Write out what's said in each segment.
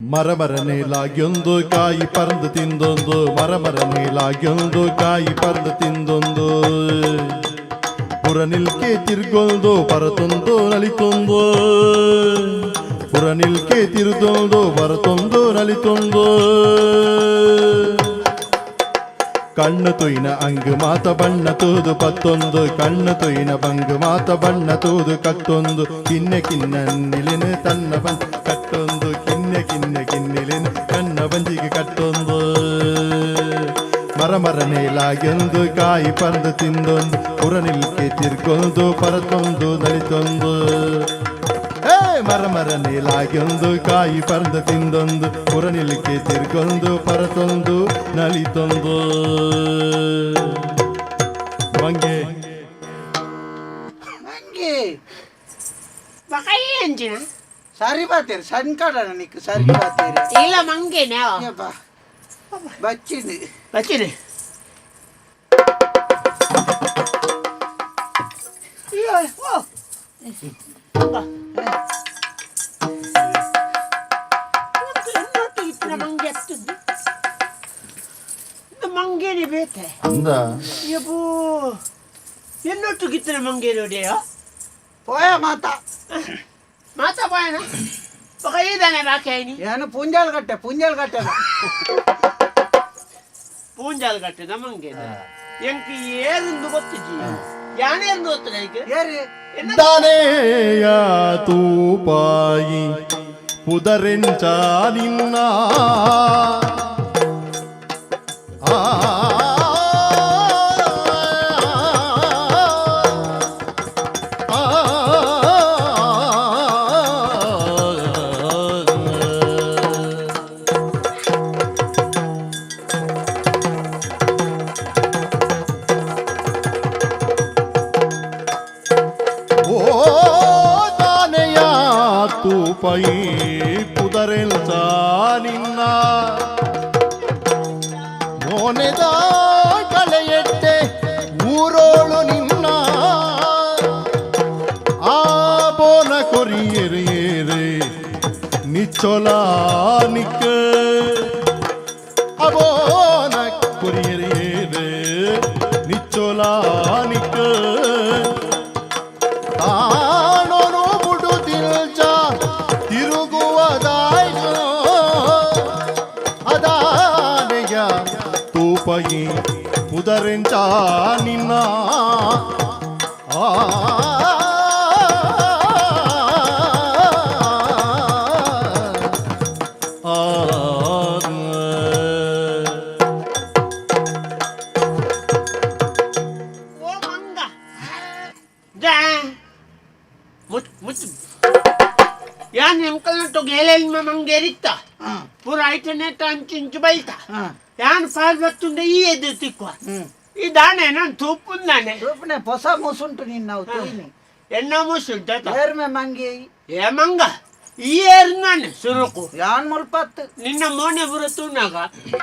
ಮರ ಮರ ನೀಲಾಗ್ಯೊಂದು ಕಾಯಿ ಪರ್ದು ತಿಂದೊಂದು, ಮರ ಮರ ನೀಲಾಗ್ಯೊಂದು ಕಾಯಿ ಪರ್ದು ತಿಂದೊಂದು, ಪುರ ನಿಲ್ಕೆ ತಿರ್ಗೊಂದು ಪರತೊಂದು ನಲಿತೊಂದು, ಪುರ ನಿಲ್ಕೆ ತಿರುದೊಂದು ಬರತೊಂದು ನಲಿತೊಂದು, ಕಣ್ಣು ತುಯ್ನ ಅಂಗು ಮಾತ ಬಣ್ಣ ತೂದು ಪತ್ತೊಂದು, ಕಣ್ಣು ತುಯ್ನ ಬಂಗು ಮಾತ ಬಣ್ಣ ತೂದು ಕತ್ತೊಂದು, ಕಿನ್ನೆ ಕಿನ್ನ ನಿಲಿನ ತನ್ನ ಬನ್ ಕಟ್ಟೊಂದು, ಕಿನ್ನೆ ಕಿನ್ನೆ ಕಿನ್ನಿಲಿನ ಕಣ್ಣ ಬಂಜಿಗೆ ಕಟ್ಟೊಂದು, ಮರ ಮರ ನೇಲಾಗೆಂದು ಕಾಯಿ ಪಂದು ತಿಂದೊಂದು, ಪುರ ನಿಲ್ಕೆ ತಿರ್ಗೊಂದು ಪರತೊಂದು ನಲಿತೊಂದು, ಏ ಮರ ಮರ ನೀಲಾಗ್ಯೊಂದು ಕಾಯಿ ಪರ್ದು ತಿಂದೊಂದು, ಪುರ ನಿಲ್ಕೆ ತಿರ್ಗೊಂದು ಪರತೊಂದು ನಲಿತೊಂದು. ಮಂಗೆ ಮಂಗೆ. ಬಕೈ ಅಂಚಿನ. ಸರಿ ಬಾತೇರಿ ಸಣ್ಣ ಕಡನ ನಿಕ್ ಸರಿ ಬಾತೇರಿ. ಇಲ್ಲ ಮಂಗೆನೆ. ಯಪ್ಪ ಬಚ್ಚಿನಿ. ಬಚ್ಚಿನಿ. ಓ ಮಂಗೆ ಹತ್ತದ್ದು ಇದು ಮಂಗೇನೆ ಬೇತೆ. ಅಂದ. ಯಬ್ಬೋ, ಎನ್ನೊಟ್ಟು ಗಿತ್ತಿನ ಮಂಗೆ ನೋಡಿಯೋ. ಪೋಯ ಮಾತ. ಮಾತಾ ಬಾಯನ ಬಕ ಇದ್ದಾನೆ ಬಾಕಿ ಆಯ್ನಿ. ಏನು ಪುಂಜಾಲ್ ಕಟ್ಟೆ, ಪುಂಜಾಲ್ ಕಟ್ಟೆ. ಪೂಂಜಾಲ್ ಕಟ್ಟಿದ ಮಂಗೇನೆ ಎಂಕ್ ಏರಿಂದು ಗೊತ್ತಿಜ್ಜಿ, ಯಾನೇಂದು ಗೊತ್ತಿಲ್ಲ ಈಗ. ಏರಿ. ಎನ್ನ ದಾನೇಯ ತೂಪಾಯಿ ಪುದರೆಂಚ ನಿನ್ನ ಆ ಆ ಓ ದಾನೆಯ ತೂಪೈ ಪುದರೆಂಚ ನಿನ್ನ ಮೋನೆದ ಕಳೆಯೆಟ್ಟೆ ಊರೋಳು ನಿನ್ನ ಆ ಬೋನ ಕೊರಿಯೇರೆ ನಿಚ್ಚೊಲ ನಿಕ್ಕ ಅಬೋನ ಕೊರಿಯೇರೆ ನಿಚ್ಚೊಲ ನಿಕ್ಕ ತಾನೊನು ಬುಡುದಿಲ್ಜ ತಿರುಗುವದಾಯ್ಗೋ ಅದಾನೆಯ ತೂಪಯಿ ಪುದರೆಂಚ ನಿನ್ನ ಆ ಆ. ಓ ಮಂಗ ಜಾ ಮುಟ್ ಮುಟ್ ಯಾನ್ ಎಂಕಲ್ನಟ್ಟು ಗೇಲೆಲ್ಮ ಮಂಗೇರಿತ್ತ ಪೂರ ಐಟನೇಟ ಅಂಚಿಂಚು ಬೈತ. ಯಾನ್ ಪಾಲ್ ಬತ್ತುಂಡ ಈ ಎದ್ದು ತಿಕ್ಕುವ. ಈ ದಾನೆ ನಾನು ತೂಪುಂದಾನೆ. ರೂಪನೆ ಹೊಸ ಮುಸುಂಟು ನಿನ್ನ ಅವು ತೋಯ್ನಿ. ಎನ್ನ ಮುಸುಂಟ. ಏರ್ಮೆ ಮಂಗೆ. ಏ ಮಂಗ ಈ ಏರ್ನಾನೆ ಸುರುಕು. ಯಾನ್ ಮುಲ್ಪತ್ತು. ನಿನ್ನ ಮೋನೆ ಪೂರ ತೂನಾಗ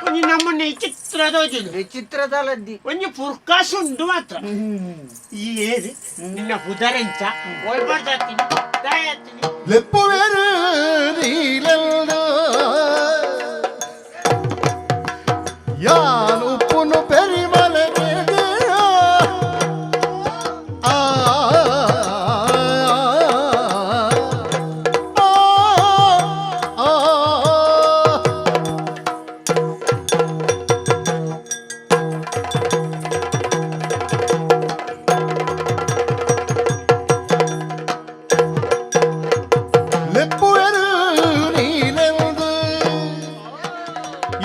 ಒಂಜಿ ನಮ್ಮನೆ ಚಿತ್ರ ತೋಜುಂಡು. ವಿಚಿತ್ರದಲದ್ದಿ. ಒಂಜಿ ಪುರ್ಕಾಸು ಉಂಡು ಮಾತ್ರ. ಈ ಏರು ನಿನ್ನ ಪುದರೆಂಚ ಒಳ್ಬಾರ್ದಾತೀನಿ ದಾಯತ್ತೀನಿ. ಲೆಪ್ಪುವೆರು ನೀಲೆಲ್ದು ಯಾನ್ ಉಪ್ಪುನು ಪೆರಿಮಲೆಗೆ ಆ ಆ ಆ. ಲೆಪ್ಪುವೆರು ನೀಲೆಂದು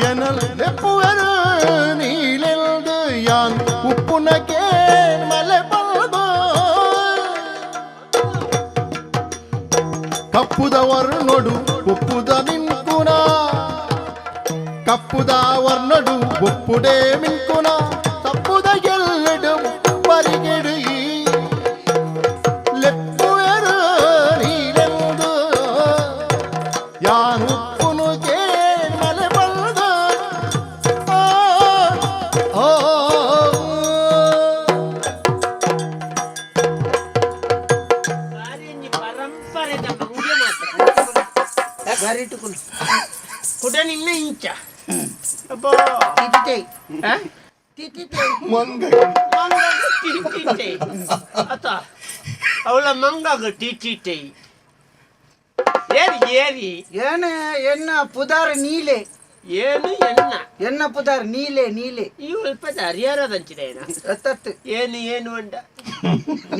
ಎನಲ್ ಲೆಪ್ಪುವೆರು ನೀಲೆಂದು ಯಾನ್ ಉಪ್ಪುನಕೆ ಮಲೆ ಬಲ್ದು ಕಪ್ಪುದ ವರ್ಣೊಡು ಉಪ್ಪುದ ಮಿನ್ಕುನ ಕಪ್ಪುದ ವರ್ಣಡು ಉಪ್ಪುಡೆ ಮಿನ್ಕುನ ತಪ್ಪುದ ಎಲ್ಲೆಡು ಪರಿಗೆಡು ಈ ಲೆಪ್ಪುವೆರು ನೀಲೆಂದು ಯಾನ್ ಉಪ್ಪುನು ಮಲೆ ಬಲ್ದು ಆ, ಆ. ಬಾರಿ ಒಂಜಿ ಪರಂಪರೆದ ಮಂಗೆ ಮಾತ್ರ. ಗರಿಟುಕುಲು. ಕುಡ ನಿನ್ನ ಇಂಚ ಅಬ್ಬಾ. ತಿತಿತೈ. ಆ? ತಿತಿತೈ. ಮಂಗ. ಮಂಗಗ ಟಿಟಿಟೈ ಅತ, ಅವಳ ಮಂಗಗ ಟಿಟಿಟೈ. ಏರಿ ಏರಿ. ಏನ ಎನ್ನ ಪುದಾರ್ ನೀಲೆ. ಏನು ಎನ್ನ? ಎನ್ನ ಪುದಾರ್ ನೀಲೆ ನೀಲೆ. ಈ ಉಲ್ಪದ ಹರಿಹರದಂಚಿದೇನ? ಅತ್ತತ್ತು. ಏನು ಏನು ಅಂಡ?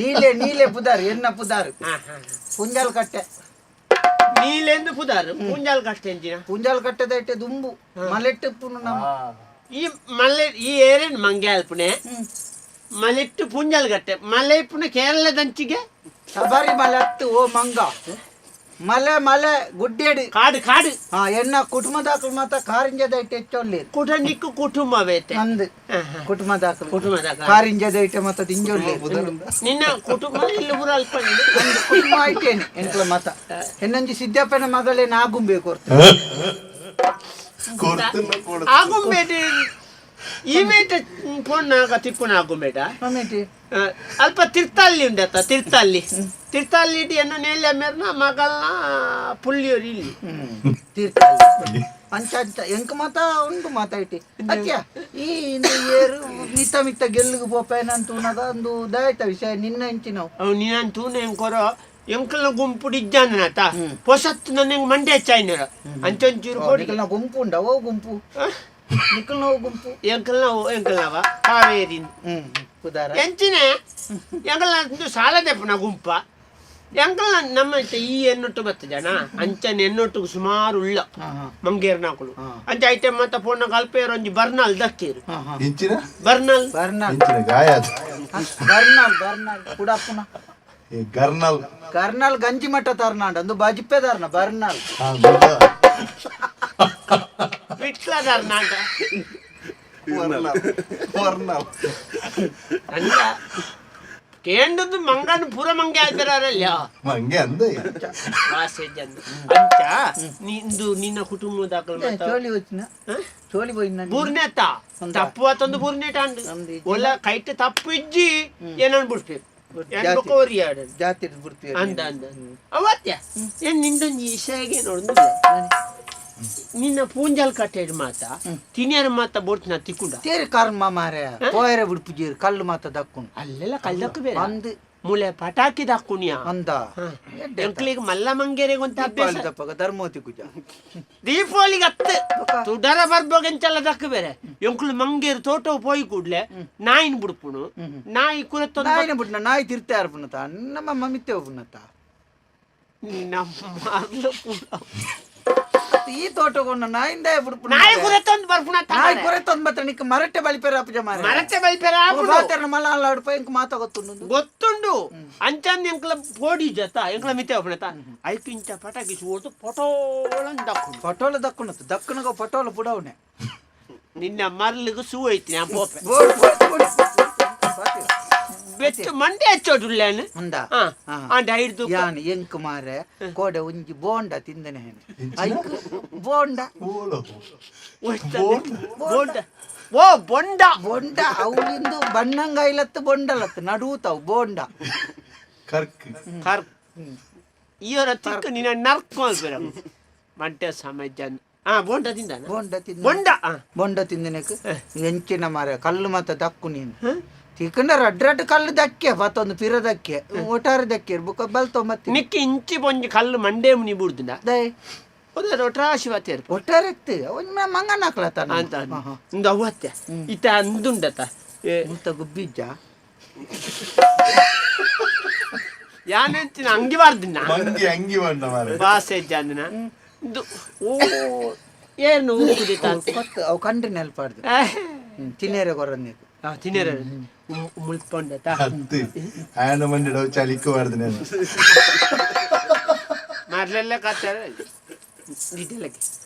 ನೀಲೆ ನೀಲೆ ಪುದಾರ್, ಎನ್ನ ಪುದಾರ್. ಹಾ ಹಾ. ಪುಂಜಾಲ್ ಕಟ್ಟೆ. ನೀಲೆಂದು ಪುದಾರು ಪೂಂಜಾಲ್ ಕಟ್ಟೆಂಜಿನ? ಪುಂಜಾಲ್ ಕಟ್ಟೆದೈಟೆ ದುಂಬು ಮಲೆಟ್ಟು ಪುನು ನಮ್ಮ. ಈ ಮಲೆ ಈ ಏರೇನು ಮಂಗೆ ಅಲ್ಪುಣೆ ಮಲೆಟ್ಟು ಪೂಂಜಾಲ್ ಕಟ್ಟೆ ಮಲೆ ಇಪ್ಪುನ ಕೇರಳದಂಚಿಗೆ. ಶಬರಿ ಮಲೆ ಅತ್ತು ಓ ಮಂಗ, ಮಲೆ ಮಲೆ ಗುಡ್ಡೇಡು. ಕಾಡು ಕಾಡು. ಹಾ, ಎನ್ನ ಕುಟುಂಬದಾಕಲು ಮಾತ ಕಾರಿಂಜದೈಟೆ ಹೆಚ್ಚೊಲ್ಲೇರು. ಕುಟ ನಿಕ್ಕು ಕುಟುಂಬವೇತೆ? ನಂದು ಕುಟುಂಬದಾಕಲು. ಕುಟುಂಬದಾಕಲು. ಕಾರಿಂಜದೈಟೆ ಮಾತ ದಿಂಜೊಲ್ಲೇರು. ನಿನ್ನ ಕುಟುಂಬ ಇಲ್ಲಿ ಪೂರ ಅಲ್ಪ. ನಂದು ಕುಟುಂಬ ಐಟೇನೆ ಎಂಕ್ಲ ಮಾತ ಎನ್ನಂಜಿ ಸಿದ್ದಪ್ಪನ ಮಗಳೇ ನಾಗುಂಬೆ ಕೊರ್ತು. ಆಗುಂಬೇಟೆ ಈ ಮೇಟ ಪೊಣ್ಣಾಗ ತಿಕ್ಕುನ ಆಗುಂಬೇಟ. ಮಮ್ಮಿಟಿ. ಅಲ್ಪ ತಿರ್ತಲ್ಲಿ ಉಂಡತ್ತ, ತಿರ್ತಲ್ಲಿ ತಿರ್ತಲ್ಲಿ ಎನ್ನು ನೇಲ್ಯ ಮೇರ್ನ ಮಗಳನ್ನ ಪುಳ್ಳಿಯವರು ಇಲ್ಲಿ. ತೀರ್ಥಹಳ್ಳಿ ಅಂಚ ಅಂಚ ಎಂಕ್ ಮಾತ ಉಂಡು ಮಾತಾಯ್ತಿ ಅತ್ಯ. ಈ ಇಂದು ಏರು ಮಿತ್ತ ಮಿತ್ತ ಗೆಲ್ಲುಗು ಪೋಪೇನಂತ ಉನಗ ಒಂದು ದಾಯ್ತ ವಿಷಯ ನಿನ್ನ ಇಂಚಿನವು. ಅವು ನಿನ್ನ ತೂನೆ ಎಂಕೊರೋ ಎಂಕಲ್ನ ಗುಂಪು ಇಜ್ಜಾಂದನಾತ ಪೊಸತ್ತು ನನ್ನ ಮಂಡ್ಯ ಚಾಯ್ನರ ಅಂಚೊಂಚೂರು ಕೊಡಿ. ನಿಕಲ್ನ ಗುಂಪು ಉಂಡ ಓ ಗುಂಪು, ನಿಕಲ್ನ ಓ ಗುಂಪು. ಎಂಕಲ್ನ ಎಂಕಲ್ನವ ಕಾವೇರಿ. ಹ್ಮ್ ಕುದಾರ. ಎಂಚಿನ ಎಂಕಲ್ನ ಇಂದು ಸಾಲದೆಪ್ಪನ ಗುಂಪ ಎಂಕಲ್ನ ನಮ್ಮ ಇತ್ತೆ ಈ ಎನ್ನೊಟ್ಟು ಬತ್ತ ಜನ ಅಂಚನೆ ಎನ್ನೊಟ್ಟಿಗೆ ಸುಮಾರು ಉಳ್ಳ ಹಾ ಹಾ. ಮಂಗೇರ್ನಾಕುಲು. ಹಾ. ಅಂಚ ಐಟಮ್ ಮತ್ತ ಪೋಣ ಕಲ್ಪೇರು ಒಂಜಿ ಬರ್ನಾಲ್ ದಕ್ಕೇರು. ಹಾ ಹಾ. ಇಂಚಿನ? ಬರ್ನಾಲ್. ಬರ್ನಾಲ್. ಇಂಚಿನ ಗಾಯ ಅದು. ಬರ್ನಾಲ್ ಬರ್ನಾಲ್ ಕುಡಪ್ಪುನ. ಈ ಗರ್ನಲ್. ಕರ್ನಾಲ್ ಗಂಜಿ ಮಠ ತರ್ನಾಂಡ ಅಂದು ಬಾಜಿಪ್ಪೆ ತರ್ನ ಬರ್ನಾಲ್. ಹಾ, ಗೊತ್ತಾ? ವಿಟ್ಲ ತರ್ನಾಂಡ. ವರ್ನಲ್ ವರ್ನಲ್. ಅಲ್ಲ, ಕೇಂದ್ರದ್ದು ಮಂಗನ ಪೂರ ಮಂಗೆ ಆಯ್ತಾರಲ್ಲ. ಮಂಗೆ ಅಂದೆ. ವಾಸೆಜಂದು ಅಂಚ ನಿಂದು ನಿನ್ನ ಕುಟುಂಬದಾಕಲು ಮತ್ತ ಚೋಲಿ ಹೋಯ್ತಿನ. ಹ? ಚೋಲಿ ಪೋಯಿನ. ಬೂರ್ನೆತ ತಪ್ಪು ಆತೊಂದು ಬೂರ್ನೆಟ ಅಂಡ್. ನಮ್ದು ಇಜ್ಜಿ. ಒಲ್ಲ ಕೈಟ್ ತಪ್ಪು ಇಜ್ಜಿ ಏನನ್ ಬಿಡ್ಬೇಕು ಜಾತಿ. ಒರಿಯಾಡ. ಜಾತಿ ಬಿಡ್ತೀವಿ. ಅಂದ ಅಂದ ಅವತ್ಯ ಏನ್ ನಿಂದೊಂದು ಇಶಾಗೆ ನೋಡುದು ನಿನ್ನ ಪೂಂಜಾಲ್ ಕಟ್ಟೆಡ್ ಮಾತ ತಿನಿಯರ್ ಮಾತ ಬೋಟ್ನ ತಿಕ್ಕುಂಡ. ತೇರಿ ಕರ್ಮ ಮಾರೆ ಪೋಯರೆ ಬಿಡ್ಪುಜೀರು ಕಲ್ಲು ಮಾತ ದಕ್ಕುಂಡು. ಅಲ್ಲೆಲ್ಲ ಕಲ್ದಕ್ಕು ಬೇರೆ. ಅಂದ್. ಮೂಲೆ ಪಟಾಕಿ ದಕ್ಕುಣಿಯ. ಅಂದ. ಎಂಕ್ಲಿಗೆ ಮಲ್ಲ ಮಂಗೇರಿಗೆ ಅಂತ ಅಭ್ಯಾಸ. ದಪ್ಪಗ ಧರ್ಮೋತಿ ಕುಜ. ದೀಪಾವಳಿಗೆ ಅತ್ತು ತುಡರ ಬರ್ಬೋಗೆಂಚಲ್ಲ ದಕ್ಕು ಬೇರೆ. ಎಂಕ್ಲು ಮಂಗೇರು ತೋಟ ಪೋಯಿ ಕೂಡ್ಲೆ ನಾಯಿನ ಬಿಡ್ಪುಣು, ನಾಯಿ ಕುರತ್ತೊಂದು. ನಾಯಿನ ಬಿಟ್ನ ನಾಯಿ ತಿರ್ತೆ ಯಾರು ಪುನತ ನಮ್ಮ ಮಿತ್ತೆ ಪುನತ. ನಮ್ಮ ಅರ್ಲು ಪೂರ. ಈ ತೋಟಗೊಂಡ ನಾಯಿಂದ ಬಿಡ್ಪುಣ. ನಾಯಿ ಕುರತ್ತೊಂದು ಬರ್ಪುಣ. ನಾಯಿ ಕೊರೆತೊಂದು ಮಾತ್ರ ನಿಕ್ಕ ಮರಟ್ಟೆ ಬಲಿಪೇರ ಅಪ್ಪಜ ಮಾರೆ. ಮರತ್ತೆ ಬೈಪೆರ ಆಪುಂಡು. ಬಾತೆರ್ನ ಮಲ್ಲ ಅಲ್ಲ ಆಡ್ಪ ಇಂಕ ಮಾತ ಗೊತ್ತುಂಡು. ಗೊತ್ತುಂಡು. ಅಂಚಂದು ಎಂಕ್ಲ ಪೋಡಿ ಜತ ಎಂಕ್ಲ ಮಿತ್ತೆ ಒಪ್ಪಣತ ಐಕು ಇಂಚ ಪಟಾಕಿ ಸೋರ್ದು ಪಟೋಳನ್ ದಕ್ಕುಂಡು. ಪಟೋಲ ದಕ್ಕುಣತ್ತು ದಕ್ಕುಣಗ ಪಟೋಲ ಪುಡವನೆ. ನಿನ್ನ ಮರ್ಲಿಗೆ ಸೂ ಐತಿ ನಾ ಪೋಪೆ. ಬೋಡ್ ಬೋಡ್ ಬೋಡ್ ಬಾತೆ. ಬೆಚ್ಚ ಮಂಡೆ ಹಚ್ಚೋಡುಲ್ಲೇನು. ಉಂದಾ? ಹಾ. ಹಾ. ಆಂಡ ಐಡ್ದು. ಯಾನ್ ಎಂಕ್ ಮಾರೆ ಕೋಡೆ ಒಂಜಿ ಬೋಂಡ ತಿಂದನೆ ಹೇನೆ ಐಕ್ ಬೋಂಡ. ಓಲೋ. ಬೊಂಡ ಓ ಬೊಂಡ. ಬೊಂಡ ಅವು ಇಂದು ಬಣ್ಣಂಗಾಯಿಲತ್ತು ಬೊಂಡಲತ್ತು ನಡುವುತಾವು ಬೋಂಡ. ಕರ್ಕ್. ಕರ್ ಇವರ ತಿಕ್ಕ ನಿನ್ನ ನರ್ಕ್ ಬೇರೆ ಮಂಟೆ ಸಮಾಜ. ಹಾ, ಬೋಂಡ ತಿಂದಾನ. ಬೋಂಡ ತಿಂದ. ಬೊಂಡ ಆ. ಬೊಂಡ ತಿಂದನೆಕ್ ಎಂಚಿನ ಮಾರೆ ಕಲ್ಲು ಮಾತ ದಕ್ಕು ನೀನು ತಿಕ್ಕಂಡ ರಡ್ಡ್ ರಡ್ಡ್ ಕಲ್ಲು ದಕ್ಕೆ ಮತ್ತೊಂದು ಪಿರ ದಕ್ಕೆ ಒಟಾರೆ ದಕ್ಕೆ ಬುಕ್ಕ ಬಲ್ತೊಂಬತ್ತಿ. ನಿಕ್ಕಿ ಇಂಚಿ ಪೊಂಜಿ ಕಲ್ಲು ಮಂಡೇ ಮುನಿ ಬುಡ್ದುಂಡ. ದೈ. ಒಂದು ಒಟ್ರಾಶಿ ವಾತೇರು. ಒಟ್ಟಾರೆ ಇತ್ತು ಒಂಜಿ ಮಂಗನ ಹಾಕ್ಲತ್ತ. ಅಂತ ಇಂದು ಅವತ್ತೆ ಇತ್ತ ಅಂದುಂಡತ ಏ. ಮುತ್ತ ಗುಬ್ಬಿಜ್ಜ. ಯಾನೆಂಚಿನ ಅಂಗಿ ಬಾರ್ದಿನ. ಮಂಗೆ ಅಂಗಿ ಬಂಡ ಮಾರೆ. ಬಾಸೆ ಜಂದಿನ ಇಂದು ಓ ಏನು ಉಕ್ಕುದಿತ್ತ. ಕೊತ್ತು ಅವು ಕಂಡ್ರೆ ನೆಲ್ಪಾಡ್ದು ತಿನ್ನೇರೆ ಕೊರಂದಿತ್ತು. ತಿನ್ನೇರ ಮುಳ್ಪೊಂಡತ. ಹತ್ತಿ ಆಯನ ಮಂಡಿಡ ಚಲಿಕ್ಕು ಬಾರ್ದಿನ. ಮರಲೆಲ್ಲ ಕತ್ತಾರೆ ಇದೆಲ್ಲಕ್ಕೆ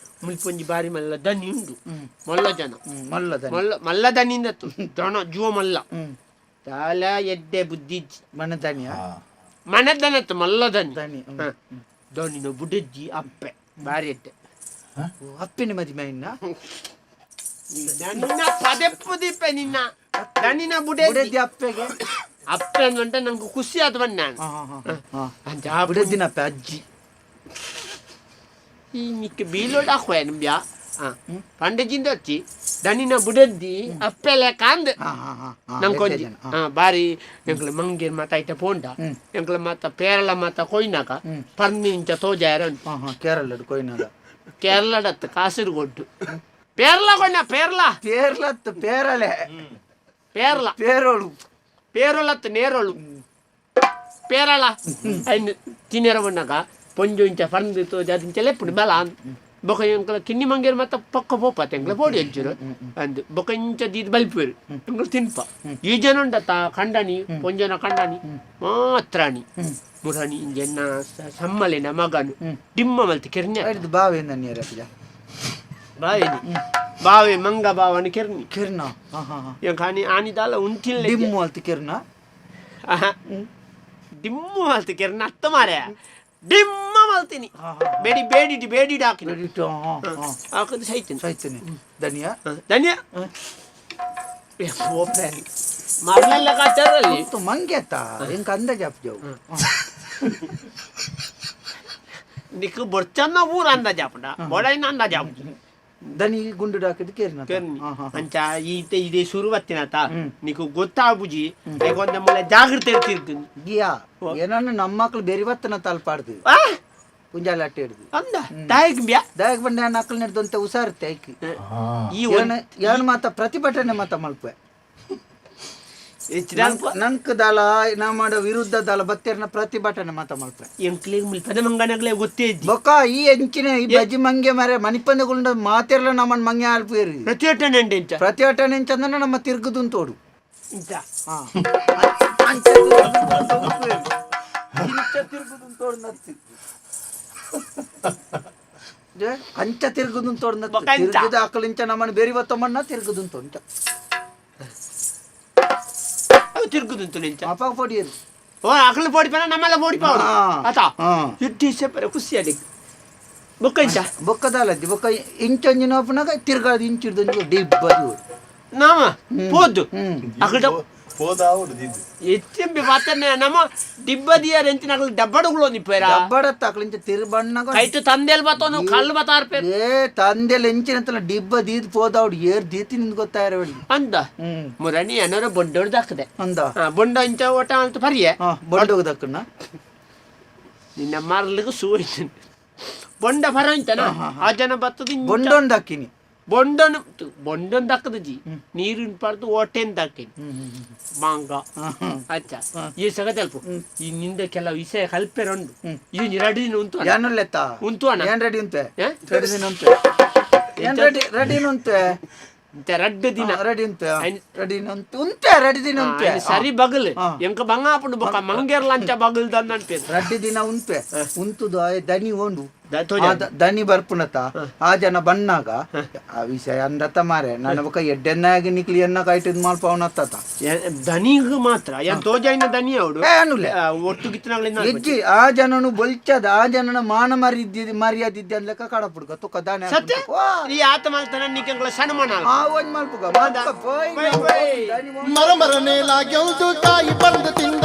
ಮುಲ್ಪೊಂಜಿ ಬಾರಿ ಮಲ್ಲ ದನಿ ಉಂಡು ಮಲ್ಲ ಜನ. ಮಲ್ಲದ. ಮಲ್ಲ ಮಲ್ಲ ದನಿಂದತ್ತು ದನ ಜುವ ಮಲ್ಲ. ದಾಲ ಎಡ್ಡೆ ಬುದ್ಧಿ. ಮನದನಿಯ. ಮನದನತ್ತು ಮಲ್ಲ ದನಿ. ದನಿ. ಹ. ದನಿನ ಬುಡಜ್ಜಿ ಅಪ್ಪೆ ಬಾರಿ ಎಡ್ಡೆ. ಅಪ್ಪಿನ ಮದಿಮೆ ಇನ್ನ. ನನ್ನ ಪದೆಪ್ಪು ದೀಪ ನಿನ್ನ ದನಿನ ಬುಡೆ ಬುಡದ್ದಿ ಅಪ್ಪೆಗೆ. ಅಪ್ಪೆ ಅಂದಂಟ ನಂಗೆ ಖುಷಿ ಆದ ಬಣ್ಣ. ಹಾ ಹಾ ಹಾ ಹಾ. ಅಂಚ ಆ ಬುಡದ್ದಿನ ಅಪ್ಪೆ ಅಜ್ಜಿ. ಈ ನಿಕ್ಕೆ ಬೀಲೋಡ್ ಹಾಕುವ ನಿಮ್ಯಾ. ಪಂಡಜಿಂದ వచ్చಿ ದನಿನ ಬುಡದ್ದಿ ಅಪ್ಪೆಲೆ ಕಾಂದ್ ಹಾ ಹಾ ಹಾ ಹಾ ನಂಕೊಂಜಿ ಬಾರಿ ಎಂಕ್ಲ ಮಂಗೇರ್ ಮಾತ ಐಟ ಪೋಂಡ ಎಂಕ್ಲ ಮಾತ ಪೇರಳ ಮಾತ ಕೊಯ್ನಾಕ ಪರ್ನಿ ಇಂಚ ತೋಜಾರ ಉಂಟು. ಹಾ ಹಾ ಕೇರಳಡ್ ಕೊಯ್ನಾಗ ಕೇರಳಡತ್ತ ಕಾಸರಗೋಡು ಪೇರಳ ಕೊಯ್ನ ಪೇರಳ ಪೇರ್ಲತ್ತು ಪೇರಳೆ ಪೇರಳ ಪೇರೋಳು ಪೇರೊಲತ್ತು ನೇರೊಳು ಪೇರಳ ಐನ್ ತಿನೇರ ಬಣ್ಣಗ ಪೊಂಜು ಇಂಚ ಪರ್ಂದು ತೋಜ ಅದಿಂಚ ಲೆಪ್ಪುಡು ಬಲ ಬೊಕ ಎಂಕ್ಲ ಕಿನ್ನಿ ಮಂಗೇರ್ ಮಾತ ಪಕ್ಕ ಪೋಪ ಎಂಕ್ಲ ಪೋಡಿ ಅಂಚೂರು ಅಂದ್ ಬೊಕ ಇಂಚ ದೀದ್ ಬಲ್ಪೇರು ಎಂಕ್ಲ ತಿನ್ಪ ಈ ಜನ ಉಂಡತ ಕಂಡನಿ ಪೊಂಜನ ಕಂಡನಿ ಮಾತ್ರಾಣಿ ಮುರಾಣಿ ಇಂಜೆನ್ನ ಸಮ್ಮಲಿನ ಮಗನು ಡಿಮ್ಮ ಮಲ್ತಿ ಕೆರ್ನ್ಯ ಹಿಡ್ದು ಬಾವೇಂದ ನೀರ ಅಪ್ಪ ಬಾವೇನಿ ಬಾವೆ ಮಂಗ ಬಾವನ ಕೆರ್ನಿ ಕಿರ್ನ ಹಾ ಹಾ ಹಾ ಎಂಕಾನಿ ಆನಿದಾಲ ಉಂತಿಲ್ಲ ಡಿಮ್ಮು ಅಲ್ತ ಕಿರ್ನ ಡಿಮ್ಮು ಮಲ್ತಿ ಕೆರ್ನ ಅತ್ತ ಮಾರ್ಯ ಡಿಮ್ಮ ಮಲ್ತೀನಿ ಬೇಡಿ ಬೇಡಿ ಬೇಡಿ ಹಾಕಿನ ರೆಡಿ ಹಾ ಹಾ ಹಾಕದು ಸೈತೀನಿ ಸೈತನಿ ಧನಿಯಾ ಧನ್ಯ ಮರಳೆಲ್ಲ ಕಾಚಾರಲ್ಲಿ ಮತ್ತು ಮಂಗೆತ್ತ ಎಂಕ ಅಂದಾಜು ಅಪ್ಪ ನಿಕ್ ಬೊರ್ಚನ್ನ ಊರು ಅಂದಾಜು ಆಪುಂಡ ಬೊಡೈನ ಅಂದಾಜು ಆಪುಂಡು ದನಿ ಗುಂಡು ಹಾಕಿದ್ ಕೇರ್ನ ಕೆರ್ನಿ ಹಾ ಹಾ ಅಂಚ ಈತ ಇದೇ ಶುರುವತ್ತಿನತ ನಿಕ್ ಗೊತ್ತಾಗುಜಿ ಒಂದ ಮೂಲೆ ಜಾಗ್ರತೆ ಇರ್ತಿರ್ತೀನಿ ಗಿಯಾ ಏನನ್ನ ನಮ್ಮ ಮಕ್ಳು ಬೆರಿವತ್ತನ ತಲ್ಪಾಡ್ದು ಪುಂಜಾಲ ಅಟ್ಟಿ ಹಿಡ್ದು ಅಂದ ತಾಯಿಗ್ ಬ್ಯಾ ದಾಯಕ್ ಬಂಡೆ ನಕ್ಕಲ್ ನಡೆದಂತ ಹುಷಾರುತ್ತೆ ಐಕಿ ಈ ಏನ್ ಏನ್ ಮಾತ ಪ್ರತಿಭಟನೆ ಮಾತ ಮಲ್ಪೆ ಹೆಚ್ಚಿನ ನನ್ಕ ದಾಲ ನಾ ಮಾಡೋ ವಿರುದ್ಧ ದಾಲ ಬತ್ತೇರ್ನ ಪ್ರತಿಭಟನೆ ಮಾತ ಮಲ್ಪೆ ಎಂಕ್ಲಿಗ್ ಮುಲ್ಪದ ಮಂಗನಗ್ಲೆ ಗೊತ್ತೇ ಇದ್ದಿ ಬೊಕ್ಕ ಈ ಎಂಚಿನ ಈ ಬಜ್ಜಿ ಮಂಗೆ ಮರೆ ಮಣಿಪಂದಗುಂಡ ಮಾತಿರ್ಲ ನಮ್ಮನ್ ಮಂಗೆ ಆಲ್ಪೇರಿ ಪ್ರತಿಭಟನೆ ಉಂಟು ಇಂಚ ಪ್ರತಿಭಟನೆ ಚಂದನ ನಮ್ಮ ತಿರುಗುದುನ್ ತೋಡು ಇಂಚ ಹಾ. ಅಂಚ ತಿರುಗುದುನ್ ತೋಡು. ಇಂಚ ತಿರುಗುದುನ್ ತೋಡು ನತ್ತಿ. ಜೆ, ಅಂಚ ತಿರುಗುದುನ್ ತೋಡು ನತ್ತಿ. ಬೊಕ್ಕ ಇಂಚ. ತಿರುಗುದ ಆಕಳು ಇಂಚ ನಮ್ಮನ್ನ ಬೇರಿ ಬತ್ತಮ್ಮಣ್ಣ ತಿರುಗುದುನ್ ತೋಡು ಇಂಚ. ಅವು ತಿರುಗುದುಂತು ಇಂಚ ಅಪ್ಪ ಪೊಡಿಯರು. ಓ ಅಕಲು ಪೋಡಿಪನ ನಮ್ಮೆಲ್ಲ ಪೋಡಿಪಾವು ಹಾ. ಆತಾ ಹಾ. ಇಟ್ಟು ಸೆಪರೆ ಖುಷಿ ಅಡಿಕ್ ಬೊಕ್ಕ ಇಂಚ ಬೊಕ್ಕದಾಲದ್ದಿ ಬೊಕ್ಕ ಇಂಚೊಂಜಿ ನೋಪುನಾಗ ತಿರ್ಗಾದ ಇಂಚಿಡ್ದೊಂಜಿ ಡಿಬ್ಬದಿ ನಾಮ ಪೋದ್ದು ಹ್ಮ್. ಅಕಲ್ಡ ಪೋದಾವುಡು ದಿದ್ದು ಎಚ್ಚೆಂಬಿ ಮಾತನೆ ನಮ್ಮ ದಿಬ್ಬದಿಯರ್ ಎಂಚಿನ ಅಕಲ್ ಡಬ್ಬಡುಗಳು ನಿಪ್ಪೇರ ಡಬ್ಬಡತ್ತ ಆಕಳು ಇಂಚ ತಿರುಬಣ್ಣಗ ಕೈತು ತಂದೆಲ್ ಬತ್ತೋನು ಕಲ್ಲು ಬತ್ತಾರ್ಪೆ ಏ ತಂದೆಲ್ ಎಂಚಿನಂತಲ್ಲ ಡಿಬ್ಬ ದೀದ್ ಪೋದಾవుడు ಏರ್ ದೀತಿ ನಿಂದು ಗೊತ್ತಾಯಿರವಳ್ಳಿ ಅಂದ ಹ್ಮ್ ಮುರಣಿ ಏನೋರ ಬೊಂಡೋಡ್ ದಾಕದೆ ಅಂದ ಬೊಂಡ ಇಂಚ ಓಟ ಅಂತ ಪರಿಯೆ ಹಾ ಬೊಂಡೋಗದಕ್ಕನ್ನ ನಿನ್ನ ಮಾರ್ಲಿಗೆ ಸೂಯ್ತು ಬೊಂಡ ಫರ ಇಂಚನ ಆ ಜನ ಬತ್ತದ ಇಂಚ. ಬೊಂಡೊಂದು ಹಾಕಿನಿ ಬೊಂಡನು ಬೊಂಡನ್ ದಕ್ಕದ ಜಿ ನೀರಿನ ಪಡ್ದು ಓಟೆನ್ ದಕ್ಕಿನಿ ಮಾಂಗ ಅಚ್ಚ ಈ ಸಗ ತಲ್ಪು ಈ ನಿಂದ ಕೆಲವು ವಿಷಯ ಕಲ್ಪೆರ ಉಂಡು ಇದು ರೆಡಿ ಉಂಟು ಅಣ್ಣ. ಏನುಲ್ಲೆತ್ತ ಉಂಟು ಅಣ್ಣ. ಏನ್ ರೆಡಿ ಉಂಟೆ ಏ? ರೆಡಿ ದಿನ ಉಂಟೆ ಏನ್ ರೆಡಿ ರೆಡಿ ಉಂಟೆ ಇಂತ ರಡ್ಡು ದಿನ ರೆಡಿ ಉಂಟೆ ಐನ್- ರೆಡಿ ಉಂಟೆ ಉಂಟೆ ರೆಡಿ ದಿನ ಉಂಟೆ ಐನ್ ಸರಿ ಬಗಲ್ ಹಾ. ಎಂಕ ಬಂಗ ಆಪುಂಡು ಬೊಕ್ಕ ಮಂಗೇರ್ ಲಂಚ ಬಗಲ್ ದಂದ ಅನ್ಪೇರು ರಡ್ಡಿ ದಿನ ಉಂಟೆ ಉಂತುದು ಆ ದನಿ ಓಂಡು ತೋಜ ಆ ದನಿ ಬರ್ಪುನತ ಆ ಜನ ಬಣ್ಣಾಗ ಆ ವಿಷಯ ಅಂದತ ಮಾರೆ ನನ್ನ ಬೊಕ್ಕ ಎಡ್ಡೆನ್ನಾಗಿ ನಿಕ್ಲಿ ಎನ್ನ ಕಾಯ್ಟಿದ್ ಮಾಲ್ಪವನತ್ತ ದನಿಗ್ ಮಾತ್ರ ಏನ್ ತೋಜಾಯಿನ ದನಿ ಅವಡು ಏ ಅನುಲೆ ಒಟ್ಟು ಗಿತ್ತನಾಗ್ಲಿಂದ ಹೆಜ್ಜಿ ಆ ಜನನು ಬೊಲ್ಚದ ಆ ಜನನ ಮಾನ ಮರಿದ್ದಿ ಮರ್ಯಾದಿದ್ದೆ ಅನ್ಲೆಕ್ಕ ಕಡಪುಡ್ಕ ತುಕ್ಕ ದಾನೆ ಸತ್ಯ ವಾ. ಈ ಆತ ಮಲ್ತನ ನಿಕ್ಕಂಗ್ಲ ಸಣ್ಣ ಆ ಒಂಜ್ ಮಲ್ಪುಗ ಮಲ್ಪುಗ ಪೋಯ್ ಬೈ ಬೈ. ದನಿ ಮರ ಮರನೆ ಲಾಗ್ಯಂದು ಕಾಯಿ ಬಂದು ತಿನ್ನ